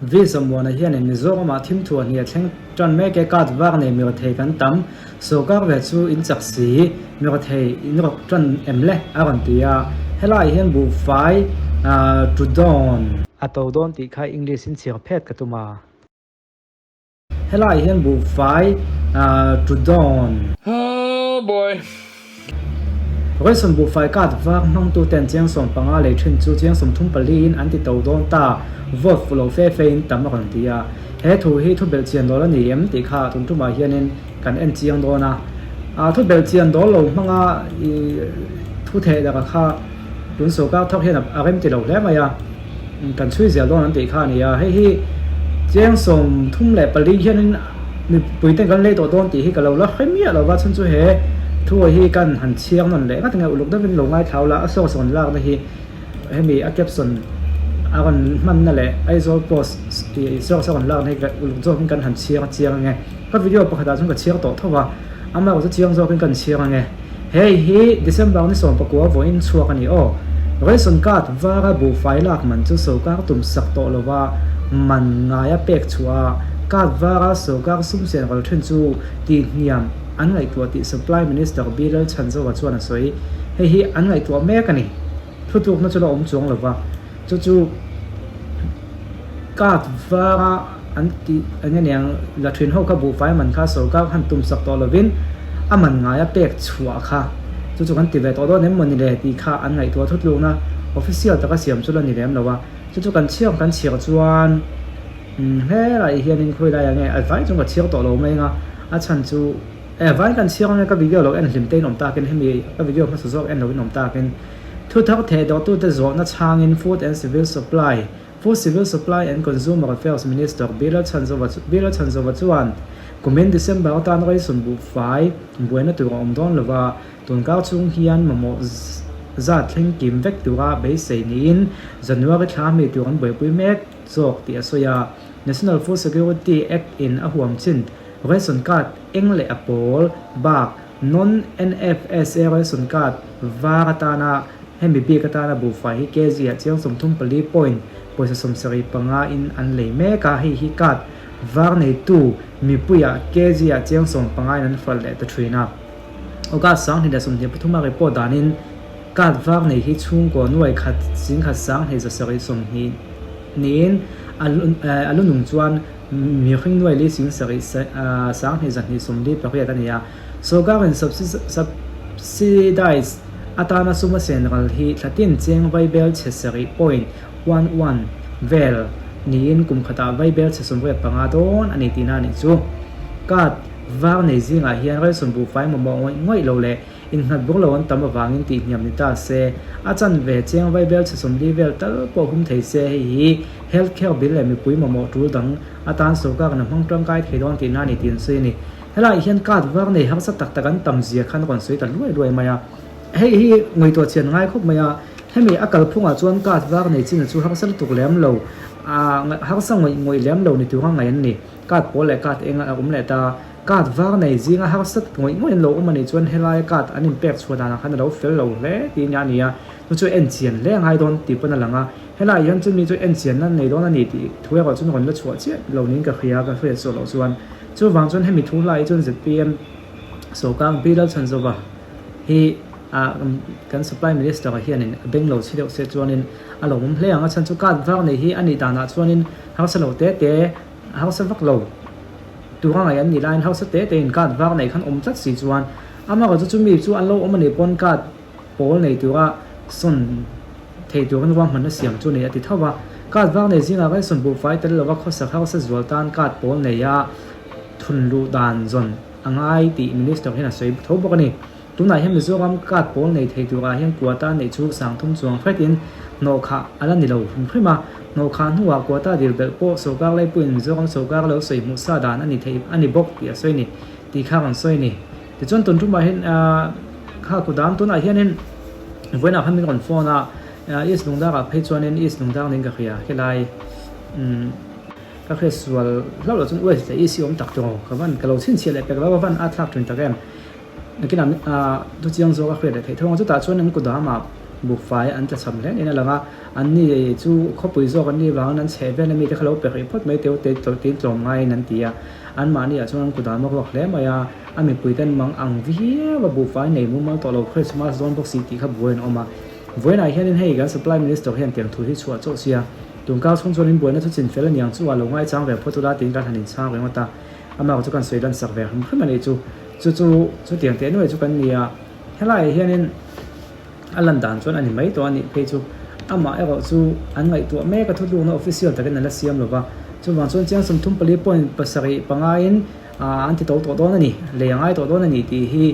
V Zamuana hianin Mizoramah thim thuah hnih a thleng tan mek e, card var nei mirethei kan tam, sawrkar ve chu in chak si, mirethei in rawk tan em le? a rawn ti a, helaiah hian buhfai tu dawn. A to dawn tih kha English in chhiar phet ka tum a. Helaiah hian buhfai tu dawn. Oh boy! Rawihsawn buhfai card vak hmangtu ten chiang 15 lei thin chu chiang 34 in an ti to dawn ta, vote fu lo fe fe in tam a rawn ti a. He thu hi thu belh chian dawl a ni em tih kha tun tumah hianin kan en chiang dawn a. Thu belh chian dawl lo hmanga i thu theh daka kha tun sawrkar thawk hian a rem ti lo hle mai a, kan chhui zel dawn an tih kha a ni a. Hei hi chiang 34 hianin mipui ten kan lei tawh dawn tih hi ka lo la hre miah lo va, chhun chu he thu hi kan han chhiar nawn leh ngat nge uluk deuhin lo ngaithlau la, a source rawn lakna hi hemi a caption a rawn hmanna leh Aizawl Post tih source a rawn lakna hi uluk zawkin kan han chhiar chiang ange. Ka video pakhatah chuan ka chhiar tawh tho va, amah erawh chu chiang zawkin kan chhiar ange. Hei hi December ni 19 vawiin chhuak a ni aw. Ration card vara buhfai lak man chu sawrkar tum sak tawh lova man ngaia pek chhuah a, card vara sawrkar sum sen ral thin chu tih hniam an ngaihtuah tih Supply Minister Bilal Chhanzova chuan a sawi. Hei hi an ngaihtuah mek a ni. Thutlukna chu la awm chuang lova, chu chu card vara an tih eng nge niang la thin ho kha buhfai man kha sawrkar han tum sak tawh lovin a man ngaia pek chhuah kha chu chu kan ti ve tawh dawn em mawni le tih kha an ngaihtuah thutlukna official taka siam chu la ni lem lo a, chu chu kan chhiar kan chhiar chuan helaiah hianin khawi laiah nge a vai chu ka chhiar tawh lo mai anga a chhan chu. E vai kan chhiar ange ka video lo en hlim te in awm takin hemi ka video hmasa zawk en lo in awm takin thu thar theh dawhtute zawhna chhangin Food and Civil Supply Food Civil Supply and Consumer Affairs Minister Bilal Chhanzova Bilal Chhanzova chuan kumin December atan ration buhfai buaina tur a awm dawn lova tunkar chhung hian mamawh zat thleng kim vek tura beisei niin January thla mi tur an buaipui mek zawk tih a sawi a. National Food Security Act in a huam chin Ration card eng leh a pawl bak non NFSA ration card var atana hemi bik atana buhfai hi kg ah chiang 34 point pawisa 75 in an lei mek a, hei hi card var neitu mipuiah kg ah chiang 15 in an hralh leh ta thin a. August 2023 a report danin card var nei hi chhungkaw nuai khat 10,000 720 niin a lunung chuan Mihring nuai li 7 sang hnih 200 48 a ni a, sawrkarin subsidize atana sum a sen ral hi thlatin cheng vaibel chhe sarih point one one vel niin kum khatah vaibel chhe 85 dawn a ni tihna a nih chu. Card var nei zingah hian ration buhfai mamawh ngawih ngawih lo leh Innghat bawk lo an tam avangin tih hniam ni ta se, a chanve chiang vaibel chhe 40 vel tal pawh hum thei se, hei hi health care bill leh mipui mamawh tul dang atan sawrkar in a hmang tangkai thei dawn tihna a ni tih an sawi a ni. Helaiah hian card var nei harsa tak tak an tam zia khan a rawn sawi ta luai luai mai a, hei hi ngaihtuah chian ngai khawp mai a, hemi a kalphungah chuan card var nei chin chu harsa lutuk lem lo, harsa ngawih ngawih lem lo ni tura ngaih an ni. Card pawl leh card eng a awm leh ta. Card var nei zinga harsat ngawih ngawih an lo awm a nih chuan helaia card an inpek chhuah danah khan a lo fel lo hle tih nia a ni a, chu chu en chian hle a ngai dawn tih pawn a lang a, helaiah hian chumi chu en chianna nei dawn a ni tih thu erawh chuan rawn la chhuah chiah lo niin ka hria, ka hriat zawh loh chuan. Chuvang chuan hemi thu hlaiah chuan zpm sawrkar Bill Lalchhanzova hi ah kan supply minister hianin a beng lo chhi deuh se chuanin a lo awm hle ang a, chhan chu card var nei hi a nih danah chuanin harsa lo te te harsa vak lo. Tura ngaih an nih laiin hausa te te in card var nei khan awm tlat si chuan amaherawh chu chumi chu an lo awm a nih pawn card pawl nei tura sawn thei turin ruahmanna siam chu nei a ti tho va. Card var nei zingah ration buhfai tel lova khawsak hausa zual tan card pawl neia thun luh dan zawn a ngai tih Minister hian a sawi tho bawk a ni. Tunah hian Mizoram card pawl nei thei turah hian quota neih chu 3000 chuang hretin hnawhkhah a la ni lo hrim hrim a. Hnawhkhah hnuah quota dil belh pawh sawrkar laipuiin Mizoram sawrkar lo sawi hmuh sa dan a ni thei a ni bawk tih a sawi ni tih kha rawn sawi a ni. Tichuan tun tumah hian kha kudam tunah hianin vawiinah khan min rawn phone a, East Lungdarah phei chuanin East Lungdar niin ka hria helai umm. Ka hriat sual hlauh loh chuan West leh East hi awm tak tawh ka van ka lo chhinchhiah leh pek lo a van a thlak thin tak em. Nakinah thu chiang zawk a hriat leh theih thung a, chutah chuan an kudamah Buhfai an tlachham hle niin a lang a, anni chu khawpui zawk an nih vangin an chheh vel ami te kha lo pe rih phawt mai teu te tiin tlawm ngaiin an ti a, anmahni ah chuan an kut am a ruak hle mai a, a mipui ten mang ang viau a buhfai nei mumal tawh lo Christmas dawn bawk si tih kha buai an awm a, vawiinah hianin hei kan supply minister hian tiang thu hi chhuah chauh sia, tun kar chhung chuan in buaina chu chin fel aniang chu a lo ngaichang ve phawt ula tiin kan han inchhang ringawt a, amah chu kan sawi lan sak ve hrim hrim a nih chu, chu chu chutiang teh nuai chu kan ni a. Helaiah hianin a lan dan chuan a ni mai tawh a nih phei chu amah erawh chu an ngaihtuah mek a thutlukna official takin an la siam lo va, chuvang chuan chiang 34 point pasarih pangain an ti to tawh dawn a ni, lei a ngai tawh dawn a ni tih hi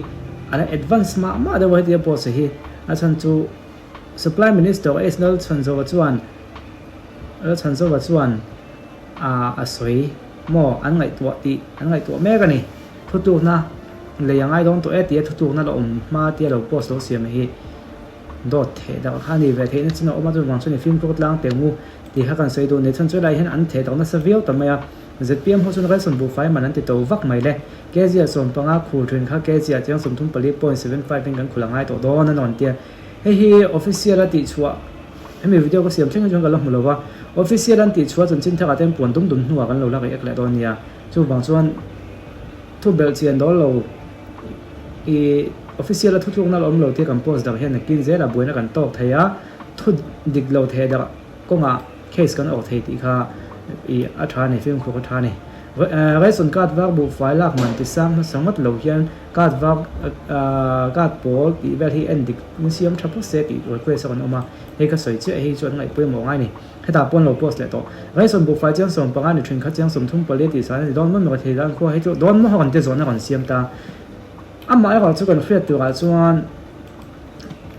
a la advance mah mah deuh a hetia post hi a chhan chu Supply Minister H Lalchhanzova chuan Lalchhanzova chuan a sawi maw an ngaihtuah tih an ngaihtuah mek a ni. Thutlukna lei a ngai dawn tawh e tia thutlukna la awm hma tia lo post lo siam hi dawt theh dak kha a ni ve theihna chin a awm a, chuvang chuan i fimkhur tlang teh ngu tih kha kan sawi duh ni. Chhan chu helai hian an theh dak nasa viau ta mai a, zpm ho chuan Relson buhfai man an ti to vak mai le. Kg ah 15 khur thin kha kg ah chiang 34 point 75 in kan khul a ngai tawh dawn a ni rawn tia. Hei hi official a tihchhuah hemi video ka siam thleng hi chuan ka la hmu lo va, official an tihchhuah chanchin thakah te an puan dum dum hnuah kan lo la react leh dawn nia. Chuvang chuan thu belh chian dawl lo i official a thuthlukna la awm lo tih kan post darh hian nakin zelah buaina kan tawk thei a, thu dik lo theh darh kawngah case kan awk thei tih kha i a tha a ni, fimkhur a tha a ni. Ration card var buhfai lak man ti sang hmasa ngawt lo hian card var card pawl tih vel hi en dik in siam tha phawt se tih request a rawn awm a, hei ka sawi chiah hei chu an ngaihpawimawh ngai a ni. Hetah pawn lo post leh tawh. Ration buhfai chiang 15 ni thin kha chiang 34 tih san a ni dawn maw maw thei dan khua hei chu dawn maw rawn ti zawhna rawn siam ta. Amah erawh chu kan hriat turah chuan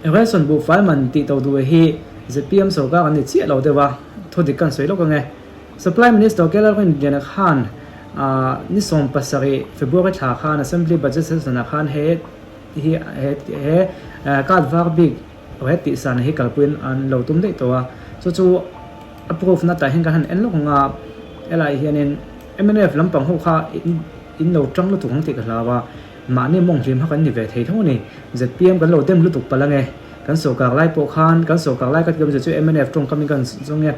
Ration buhfai man tih to duh hi zpm sorkar an ni chiah lo deuh a, thu dik kan sawi lawk ange. Supply Minister K Lalrinliana khan ni 17 February thla khan Assembly Budget Session ah khan he hi he card var bik He tih san hi kalpuiin an lo tum daih tawh a, chu chu a proof na tah hian kan han en lawk ang a, helaiah hianin mnf lampang ho kha in lo tang lutuk ang tih ka hlau a, mahni mawng hlim kha kan ni ve thei tho a ni, zpm kan lo dem lutuk palh ange, kan sawrkar lai pawh khan kan sawrkar lai ka ti awmzia chu mnf tawngkam in kan zawng e,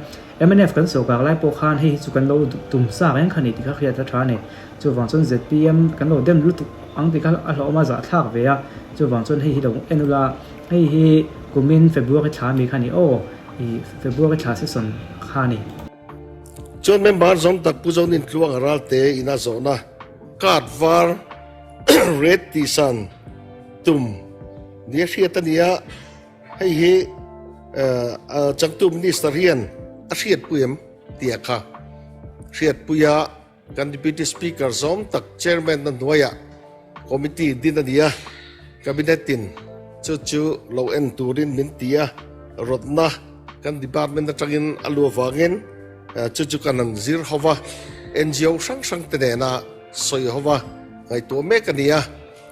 mnf kan sawrkar lai pawh khan hei hi chu kan lo tum sa reng kha ni tih kha hriat a tha a ni. Chuvang chuan zpm kan lo dem lutuk ang tih kha a hlauhawm a zahthlak ve a, chuvang chuan hei hi lo en ula, hei hi kumin February thla ami kha a ni aw, ih February thla session kha a ni. Chuan member zawng tak Pu Zonin Tluanga Ralte ina zawhna card var red tihsan tum nia hriat a ni a, hei hi changtu minister hian a hriatpui em tih a kha hriatpui a. Kan Deputy Speaker zawm tak Chairman na hnuaiah Committee din a ni a, Cabinet in chu chu lo en turin min ti a, rawtna kan department atangin a lu avangin chu chu kan han zir ho va, NGO hrang hrang te nena sawi ho va ngaihtuah mek a ni a,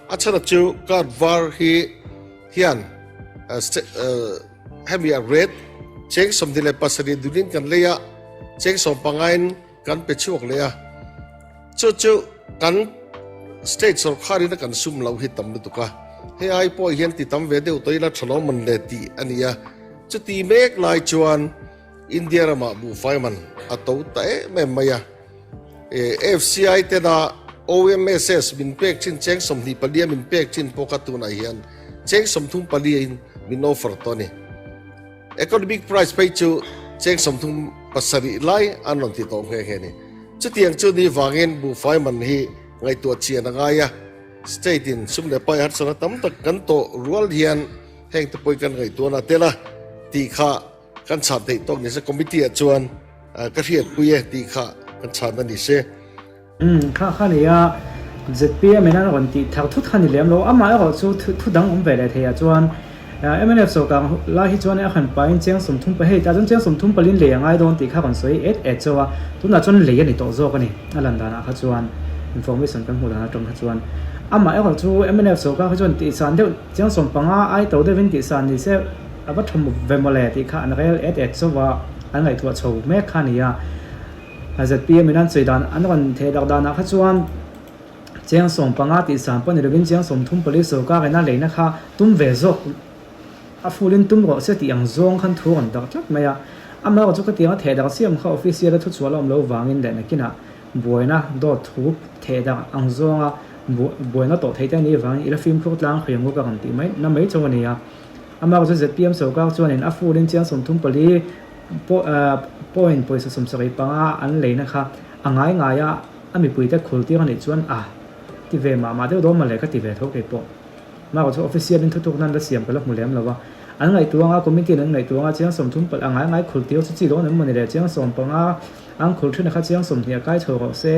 a chhan chu card var hi hian hemi a rate cheng 27 dunin kan lei a, cheng 15 in Kan pe chhuak leh a, chu chu kan state sorkar in a kan sum loh hi tam lutuk a, hei ai pawh hian ti tam ve deuh tawh ila tha lo man le tih a ni a, chuti mek lai chuan India ramah buhfai man a to ta em em mai a, FCI tena OMSS min pek thin cheng 24 a min pek thin pawh kha tunah hian cheng 34 in min offer tawh a ni. Economic price phei chu cheng 37 lai an rawn ti tawh nghe nghe a ni. Chutiang chu ni vangin buhfai man hi ngaihtuah chian a ngai a, state in sum leh pai harsatna tam tak kan tawh rual hian heng te pawhin kan ngaihtuahna tel a tih kha kan chhan theih tawk ni se, committee ah chuan ka hriatpui e tih kha kan chhan a ni se. Umm kha kha ni a, zpm in an rawn tih thar thut kha ni lem lo, amah erawh chu thu dang awm ve leh thei ah chuan mnf sawrkar lai hi chuan a han pahin chiang 30 pa hei tah chuan chiang 30 palin lei a ngai dawn tih kha rawn sawi et et chauh a, tunah chuan lei a ni tawh zawk a ni a lan danah kha chuan information kan hmuh dan atang kha chuan amah erawh chu mnf sawrkar kha chuan tihsan deuh chiang 15 ai to deuhin tihsan ni se a va tha ve mawle tih kha an rel et et chauh a, an ngaihtuah chho mek kha a ni a. Zpm in an sawi dan an rawn theh dak danah kha chuan cheng 15 tih san pawh ni lovin cheng 34 sawrkar ina leina kha tum ve zawk A fulin tum rawh se tih ang zawng khan thu rawn darh tlat mai a. Amaherawh chu khatianga theh darh siam kha official a thuchhuah la awm lo vangin leh nakinah buaina dawt thu theh darh ang zawnga buaina tawh theih te a nih vangin i la fimkhur tlang hriam ngawk a rawn tih mai na mai chauh a ni a. Amaherawh chu zpm sorkar chuanin a fulin chiang 34 point pawisa 75 an leina kha a ngai ngai a, a mipuite khul tir a nih chuan a ti ve mah mah deuh dawn mawle ka ti ve tho kei pawh. Mah chu official in thutuk nan la siam ka la hmu lem lo a. An ngaihtuang a, committee in an ngaihtuang a, chiang 30 palh a ngai ngai khul tir chu chi dawn em mawni le, chiang 15 an khul thin a kha chiang 20 a kai chho rawh se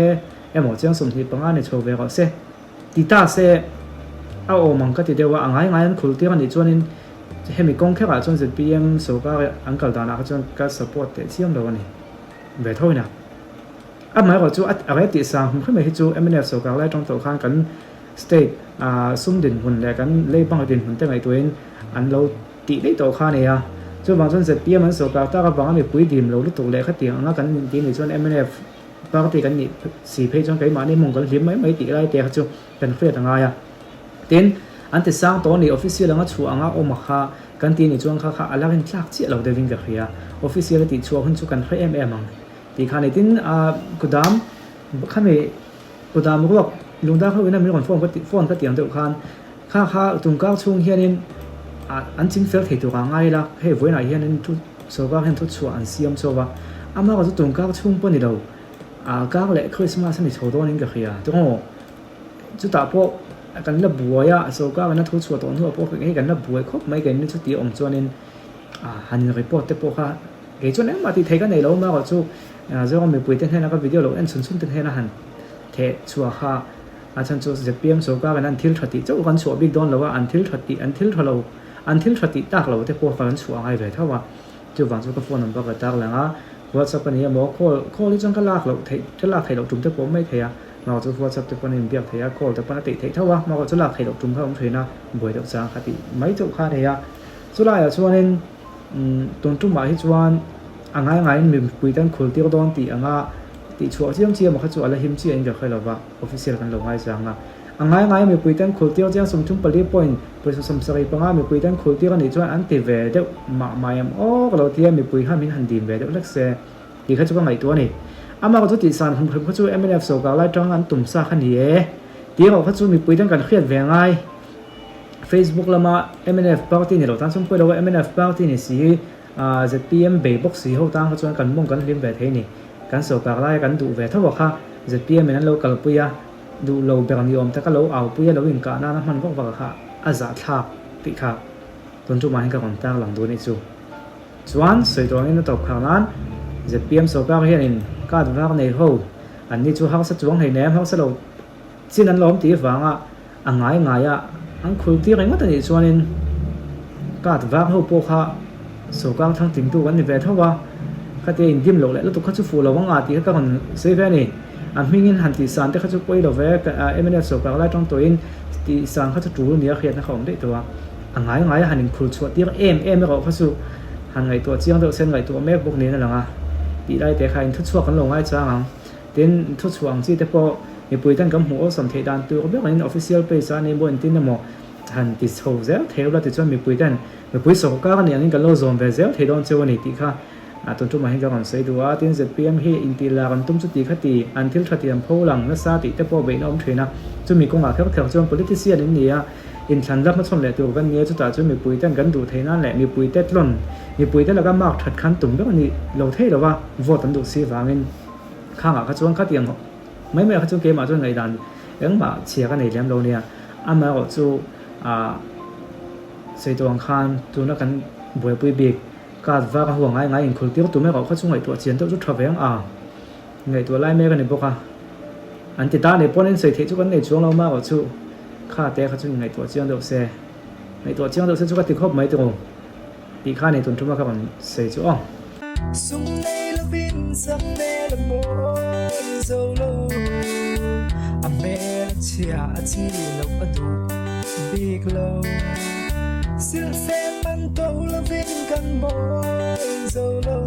emaw chiang 25 ni chho ve rawh se ti ta se a awm ang ka ti deuh a, a ngai ngai an khul tir a nih chuanin hemi kawng kherah chuan zpm sorkar an kal danah kha chuan ka support teh chiam lo a ni ve tho in a. Amaherawh chu a rel tih sang hmu hrim hi chu mnf sorkar lai atang tawh khan kan State ah sum dinhmun leh kan lei bank dinhmun te ngaihtuahin an lo tih daih tawh kha a ni a. Chuvang chuan zpm an sorkar tak avanga mipui dim lo lutuk leh khatiang anga kan intih nih chuan mnf party kan nih si phei chuan keimahni mawng kan hlim mai mai tih lai te kha chu kan hriat a ngai a. Tin, an ti sang tawh a ni, official anga chhuah anga awm a kha kan tih nih chuan kha kha a la rintlak chiah lo deuhin ka hria. Official a tih chhuah hun chu kan hre em em ang tih kha a ni. Tin, kudam khami Kudam ruak lungdar ho ina min rawn phone ka tih phone ka tih ang deuh khan kha kha tungkar chhung hianin ah an ching fel thei tur ah ngai ila hei vawiinah hianin thu sorkar hian thu chhuah an siam chauh va amaherawh chu tungkar chhung pawh ni lo ah kar leh Christmas a ni chho dawnin ka hria tawng chutah pawh kan la buai a sorkar ina thu chhuah tawh hnuah pawh hei kan la buai khawp mai keini chu tih a awm chuanin ah han report te pawh kha kei chuan engmah tih theih ka nei lo amaherawh chu Zoram mipuite hnena ka video lo en chhun chhun te hnena han theh chhuah kha a chhan chu zpm sorkarin an thil tha tih chauh kan chhuah bik dawn lo a, an thil tha tih an thil tha lo an thil tha tih tak lo te pawh kan chhuah ngai ve tho a, chuvang chu ka phone number ka tar lang a, whatsapp a ni emaw call call hi chuan ka lak loh theih ka lak theih loh tum te pawh awm mai thei a, mahawh chu whatsapp te pawn a inbiak theih a, call te pawn a tih theih tho a, mahawh chu lak theih loh tum kha a awm thin a, buai deuh chang kha tih mai chauh kha a nei a, chulaiah chuanin Tun tumah hi chuan a ngai ngaiin mipui te an khul tir dawn tih anga tih chhuah chiam chiam a kha chu a la him chiah in ka hre lova, official kan lo ngai chang a. A ngai ngaia mipui te an khul tir chiang 34 point pawisa 75 mipui te an khul tir a nih chuan an ti ve deuh mah mah em aw ka lo ti a, mipui kha min han dim ve deuh hlek se tih kha chu ka ngaihtuah a ni. Amah chu tih san hrim hrim kha chu mnf sorkar lai tang an tum sa kha ni e tih erawh kha chu mipui te an kan hriat ve ngai. Facebook lama mnf party ni lo tan chuan pawi lo a, mnf party ni si zpm bei bawk si ho tan kha chuan kan mawng kan hlim ve thei ni. Kan sorkar laia kan duh ve tho a kha zpm in an lo kalpui a, duh lo ber ni awm taka lo aupui a lo inkah nana hman vak vak a kha a zahthlak tih kha tun tumah hian ka rawn tarlang duh a nih chu. Chuan sawi tawh angin a tawp khar nan zpm sorkar hianin card var nei ho an ni chu harsa chuang hleinem harsa lo Chin an lawm tih vanga a ngai ngai a, an khul tir ringawt a nih chuanin card var ho pawh kha sorkar thlang tlingtu kan ni ve tho a, khatia indim loh leh lutuk kha chu fuh lo ang a tih kha ka rawn sawi ve a ni. A hmingin han tih san te kha chu pawi lo ve, mnf sorkar lai tang tawhin tih san kha chu tul nia hriatna kha awm daih tawh a, a ngai ngai a han inkhul chhuah tir em em erawh kha chu han ngaihtuah chiang deuh sen ngaihtuah mek bawk niin a lang a, tih lai te kha inthuchhuak kan lo ngaichang ang. Tin, thuchhuah ang chi te pawh mipui ten kan hmuh awlsam theih dan tur berin official page a ni maw engtin emaw han ti chho zel thei ula tichuan mipui ten mipui sawrkar a nih angin kan lo zawm ve zel thei dawn cheu a ni tih kha tun tumah hian ka rawn sawi duh a. Tin, zpm hi intih lar an tum chu ti kha ti an thil tha ti an pho lang nasa tih te pawh beihna awm thin a, chumi kawngah kher kher chuan politician in ni a, inthlan la hmachhawn leh tur kan ni a, chutah chuan mipui ten kan duh theih nan leh mipui te tlawn mipui te laka mark that khan tum ber a ni lo thei lo va, vote an duh si vangin. Khangah kha chuan khatiang mai mai ah kha chuan keimah chuan ngaihdan engmah chhia ka nei lem lo nia. Amaherawh chu ah sawi tawh ang khan tuna kan buaipui bik card var a huang ngai ngai inkhul tir tum erawh kha chu ngaihtuah chian deuh chu tha ve ang a. Ngaihtuah lai mek a ni bawk a. An ti ta nei pawn in sawi theih chu kan nei chuang lo amaherawh chu kha te kha chu inngaihtuah chiang deuh se. Ngaihtuah chiang deuh se chu ka ti khawp mai tiraw. Tih kha nei tun thuma ka rawn sawi chu aw. Sum nei lovin sam hmel a mawi zo lo, a hmel a chhia a chi loh a duh bik lo. Silhfen man to lovin kan mawi zo lo.